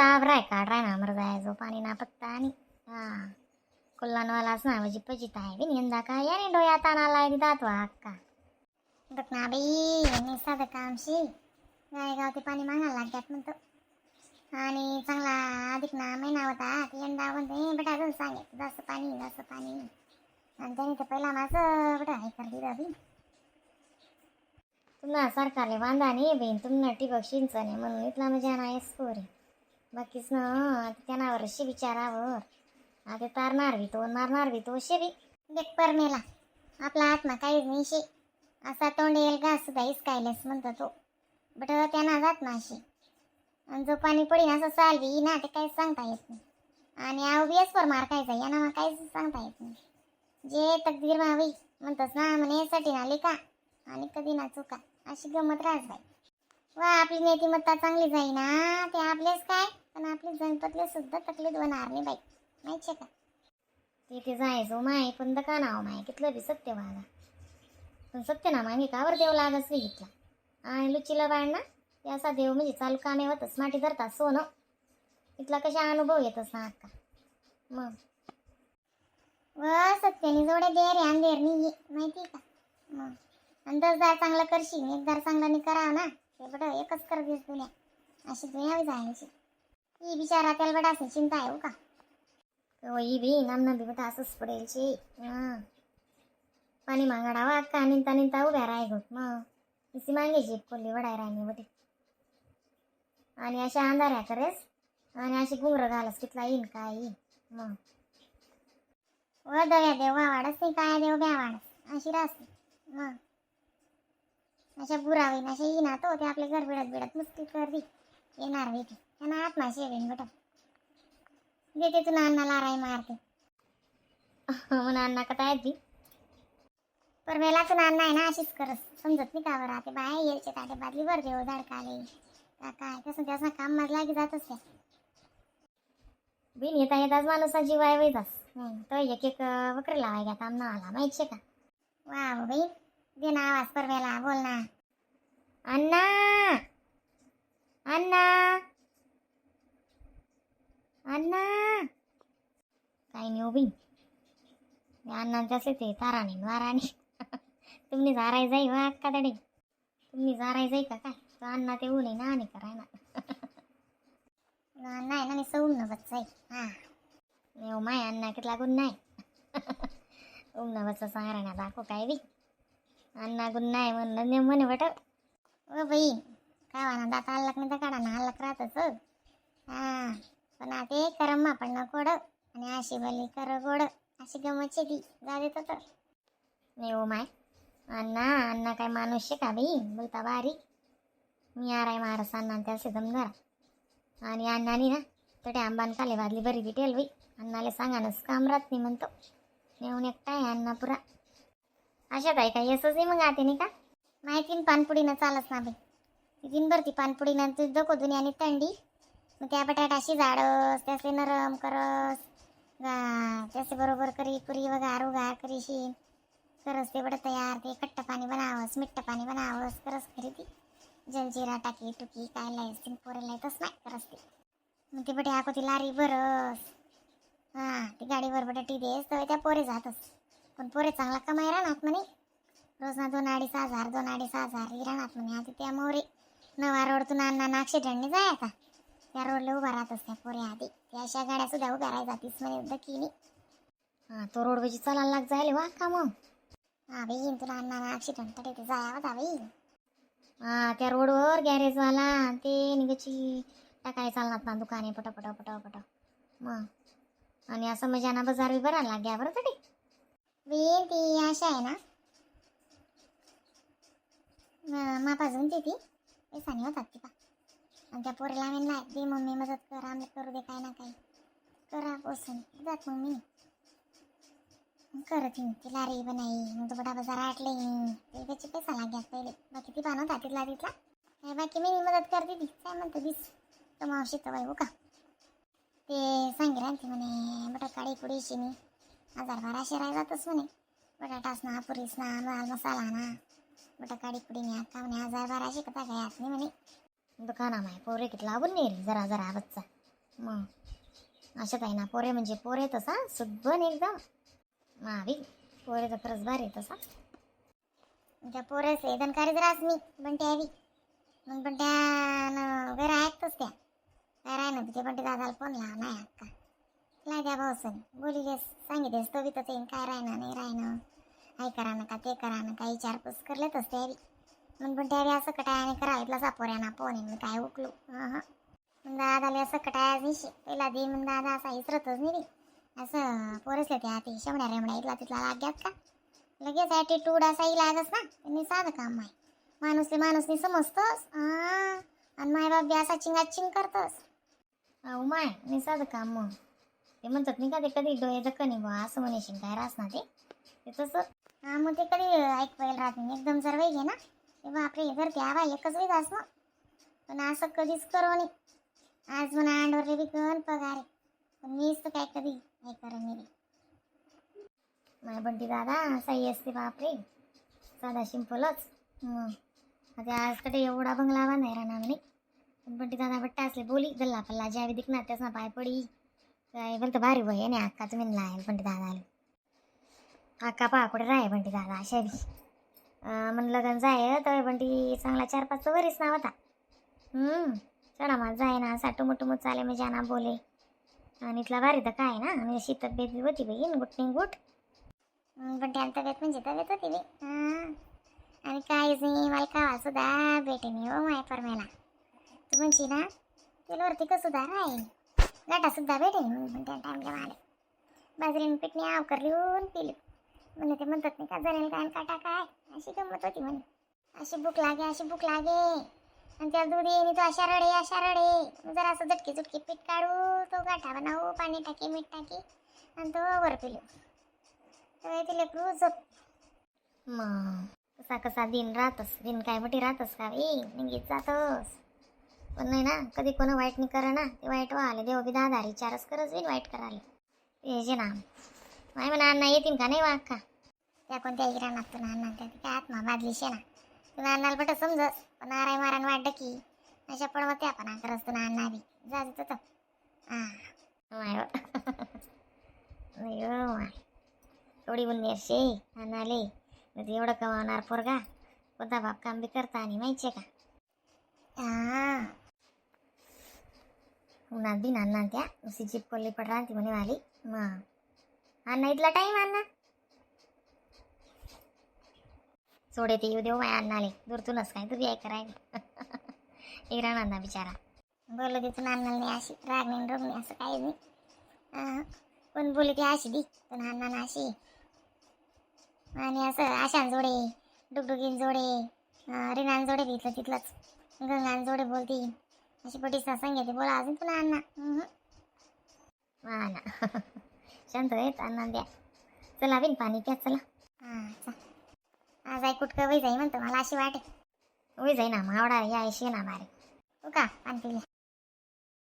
आबराय काढ राय ना मर जायचो पाणी ना पत्ता आणि हा कोल्हानवालाच ना म्हणजे पजित आहे बिन यंदा काय याने डोया ताना लाय दात अक्का. बघ ना बाई, आणि साधं कामशी गायगाव ते पाणी मागायला लागतात म्हणतो. आणि चांगला अधिक ना महिना होता ते यंदा म्हणते बेटा अजून सांगे जास्त पाणी, जास्त पाणी. आणि त्याने तर पहिला माझं बेटा हे कर दिलं बी. तुम्हाला सरकारले बांधा नाही बहीण, तुम्हाला टिबक सिंचन आहे म्हणून इथला मजा नाही पोरे. बाकीच ना आता त्यानावर शे विचारावर आता तारणार बी तो, मारणार बी तो शे बी. देख परमेला, आपला आत्मा काहीच नाही शे. असा तोंड येईल का सुद्धा हिसकायलेस म्हणतो तो. बट त्यांना जात माशी आणि जो पाणी पडीन असं चाल बी ना, ते काहीच सांगता येत नाही. आणि आव बी वर मार खायचा या ना, काहीच सांगता येत नाही. जे तकदीर मावी म्हणतोस ना म्हणे साठी ना लिका आणि कधी ना चुका, अशी गंमत राहत बाई. वा, आपली नीतिमत्ता चांगली जाईना ते आपलेच काय, पण आपली गणपतले सुद्धा तकलीफ होणार नाही बाई, माहिती आहे का? तिथे जायचो माय, पण का नाव माय कितलं बी सत्य वागा, पण सत्य ना मागे कावर देव लागच नाही घेतला. आणि लुचीला बाळ ना ते असा देव म्हणजे चालू कामे होतच माटी धरता सोनं. इथला कशा अनुभव येतच ना अक्का मग. व सत्यानी जोडे दे रे अंधेर नाही, माहिती का मग? आणि 10 दार चांगलं करशील, एकदार चांगलं नाही करावं ना ते बडं एकच कर दिस दुन्या, अशी दुन्या बी जायची. ही बिचारा त्याला बडा असेल चिंता आहे हो का. हो, ही बी नामना बी बेटा असंच पडेल शे. हां, पाणी मागाडावा अक्का, निंता निंता उभ्या राय गो मग. इसी मांगेची कोल्ली वडाय राहिनी बटे. आणि अशा अंधाऱ्या करेस आणि अशी गुंगर घालस, कितला येईन काय येईन मग. व दव्या देव वाढस नाही काय देव ब्या वाढस अशी राहते मग. अशा बुरा होईन अशा येईना तो ते आपले घर बिडत बिडत मुश्किल कर दी येणार होई ते त्यांना आत्मा शेवेन बट देते. तुला अण्णा लाराई मारते म्हणून अण्णा कथा आहेत ती. पर वेलाच अण्णा आहे ना अशीच करस, समजत नाही का बरं. आता बाय यायचे ताटे बादली भर देव झाडकाले का काय तसं त्याचं काम माझं लागी जातच त्या. बिन येता येताच माणूस जीव आहे वैजास तो एक एक वकरे लावाय घ्या काम आला माहिती का. वा हो बाई, दे ना आवाज परवेला, बोल ना. अण्णा, अण्णा, अण्णा. काही नाही हो बाई, अण्णांचे असे ते ताराने वाराने तुम्ही जाराय जाई वा अक्का तडे. तुम्ही जाराय जाई का काय तो अण्णा ते ऊन आहे ना आणि कराय ना अण्णा आहे ना मी सवून न बच्चा हा नाही हो माय. अण्णा कितला गुण नाही उम न बच्चा सांगा ना दाखव काय बी. अण्णा गुण नाही म्हणलं ने म्हणे बट. ओ बाई, काय म्हणा दात आल्लक नाही तर काढा ना आल्लक राहतच. हा, पण आता करम्मा पण न गोड आणि अशी भली कर गोड, अशी गमत ती जा देतो तर नाही हो माय. अण्णा, अण्णा काय माणूस का बाई, बोलता बारीक. मी आराय मारस अण्णा त्याचे दमदार. आणि अण्णानी ना तटे आंबान काले बादली बरी भेटेल बाई. अण्णाले सांगा नस काम राहत नाही म्हणतो नेऊन एकटा आहे अण्णा पुरा. अशा ताई काही असंच नाही मग आते नाही का माहिती. पानपुडीनं चालत ना बाई ती, दिनभर ती पानपुडीनं तू दको दुनिया आणि थंडी. मग त्या बटाटाशी झाडस त्याचे नरम करस गा त्याचे बरोबर करी पुरी वगार उगार करीशी करस ते बडं तयार. ते कट्ट पाणी बनावस, मिट्ट पाणी बनावस करस खरी ती. जलजिरा टाकी टुकी काय लायस ती पोरे तस नाही करस ती. मग ते बटे आको ती लारी बरस. हा, ती गाडीवर बटाटी देस तर त्या पोरे जातस. पण पोरे चांगला कमाई राहणार म्हणे रोज ना 2-2.5 हजार, 2-2.5 हजार ही राहणार म्हणे. आता त्या मोरे नवा रोडतून अण्णा ॲक्सिडेंटने जाय आता त्या रोडला उभा राहत असत्या पोरे. आधी त्या अशा गाड्या सुद्धा उभ्या राहायचा तीस म्हणे दकीनी. हा, तो रोड वजी चालायला लाग जायले वा का मग. हा बाई, तुला अण्णा ॲक्सिडेंट तरी ते जाया होता बाई. हा, त्या रोडवर गॅरेजवाला ते निघाची टाकाय चालणार ना दुकाने पट पट पट पट मग. आणि असं मजाना बाजार बी बरा लाग्या बरं तरी बाई. ती अशा आहे ना मापाजून ती ती पैसानी होतात ती पा. आणि त्या पोरीला म्हणला दे मम्मी मदत कर, आम्ही करू दे काय ना काही करा बसून जात. मग मी करत ती लारी बनाई. मग तो बडा बाजार आटले ते त्याचे पैसा लाग्यात पहिले. बाकी ती बनवतात तिथला तिथला काय बाकी मी मदत करते ती. काय म्हणतो दिस कमावशी तर हो का ते सांगे ती म्हणे बटा काळी पुडी शिनी 1000-1200 राय जातच म्हणे. बटाटास ना पुरीस ना दाल मसाला ना बटा काळी पुडी मी अक्का म्हणे 1000-1200 कथा काय आत नाही म्हणे. दुकाना माय पोरे किती लागून नाही रे जरा जरा बच्चा. मग अशा काही ना पोरे म्हणजे पोरे तसा सुद्बन एकदम मावी पोरे तर खरंच भारी तसा. त्या पोरेस दनकारीच रास मी बंटी हवी मग पण त्या वगैरे ऐकतोच त्या काय राय ना ते बंटी दादाला फोन लाव नाही अक्का लाय द्या भाऊसन बोली सांगितलेस तो बी तसं काय राहणार नाही राहणं आई करा नका ते करा नका विचारपूस करले तस ते बी. मग पण त्या असं कटायाने करा इथला सापोऱ्या फोन आहे मी काय उकलू. हां मग दादाला असं कटाया निशी पहिला दे. मग दादा असा इसरतच नाही बी असं पोरसले त्या ते शेवड्या रेमड्या इथला तिथला लाग्यात का लगेच ॲटिट्यूड असाही लागस ना. त्यांनी साधं काम आहे माणूसले माणूसनी समजतोस. हां आणि मायबाप बी असा चिंगा चिंग करतोस. अहो माय मी साधं काम मग ते म्हणतात नाही का ते कधी डोळे दक्क नाही बुवा असं म्हणेशील काय रास ना ते ते तसं. हां मग ते कधी ऐकवायला राहत नाही एकदम जर वै घे ना ते बापरे जर ते आवा एकच वेळ असं पण असं कधीच करू नाही. आज म्हणा अंडवरले बी गण पगार आहे पण मीच तर काय कधी हे करा नाही. माय बंटी दादा असाही असते बापरे साधा सिंपलच. आता आज कडे एवढा बंगला बांधाय राहणार नाही पण बंटी दादा बट्टा असले बोली गल्ला पल्ला ज्यावेळी दिखणार त्याच ना पाय पडी काय बोलतं भारी वय नाही अक्का तुम्ही लायल बंटी दादा आले अक्का पहा कुठे राय बंटी दादा अशा बी मन लगन जाय तर बंटी चांगला 4-5 वरीस ना होता. चढा मला जाय ना असा टुमू टुमू चाले म्हणजे ना बोले आणि इथला भारी तर काय ना आणि अशी तब्येत बी होती बाई गुट नाही गुट. पण त्याला तब्येत म्हणजे तब्येत होती बाई. हां आणि काहीच नाही मला खावा सुद्धा भेटे नाही हो माय परमेला तू म्हणशी ना तेलवरती का सुद्धा राहील गाठा सुद्धा भेटेल म्हणून. पण त्या टाईमला मला बाजरीनं पिटणी आव करली पिली म्हणे ते म्हणतात नाही का जरेल काय आणि काटा काय अशी गंमत होती म्हणे. अशी भूक लागे अशी भूक लागे आणि त्याला दूध येईन तो अशा रडे अशा रडे. जरा असं झटकी झुटकी पीठ काढू तो गाठा बनवू पाणी टाकी मीठ टाकी आणि तो वर पिलू तर ते लेकरू झोप. मग कसा कसा दिन राहतस दिन काय मोठी राहतस का बाई निघीत जातस. पण नाही ना कधी कोण वाईट नाही करा ना ते वाईट व्हाले देव बी दादा विचारच करच बिन वाईट कराले ते जे ना माय म्हणा अण्णा येतील का नाही वा अक्का त्या कोणत्या इराणात तुला अण्णा त्या काय आत्मा बादली शे ना तुला अण्णाला पट समजस पण आराय मारान वाटलं की अशा पण मग त्या पण करस तुला अण्णा बी जा तिथं हा माय नाही हो माय थोडी उन्नेर शे अण्णाले मग ते एवढं कमावणार पोरगा कोणता बाप काम बी करता आणि माहिती का. हा उन्हात बी अण्णा त्या नुसती जीप कोल्ली पड राहते म्हणे वाली. मग अण्णा इथला टाईम अण्णा सोडे ते येऊ देऊ माय अण्णाले दूरतूनच काय तू बी ऐक करायला एक राहणार ना बिचारा बोललो तिथून अण्णाला नाही अशी राग नाही रोग नाही असं काहीच नाही. कोण बोलली ती अशी दी पण अण्णा अशी आणि असं आशान जोडे डुगडुगीन जोडे रिनान जोडे तिथलं तिथलंच गंगान जोडे बोलती अशी पटीसा सांगितली बोला अजून तुला अण्णा. हा ना शांत आहेत अण्णा द्या चला बिन पाणी प्या चला. हां चा आज आई कुटकं वही जाई म्हणतो मला अशी वाटे वही जाई ना मावडा या अशी ना बारे हो का पाणी पिले.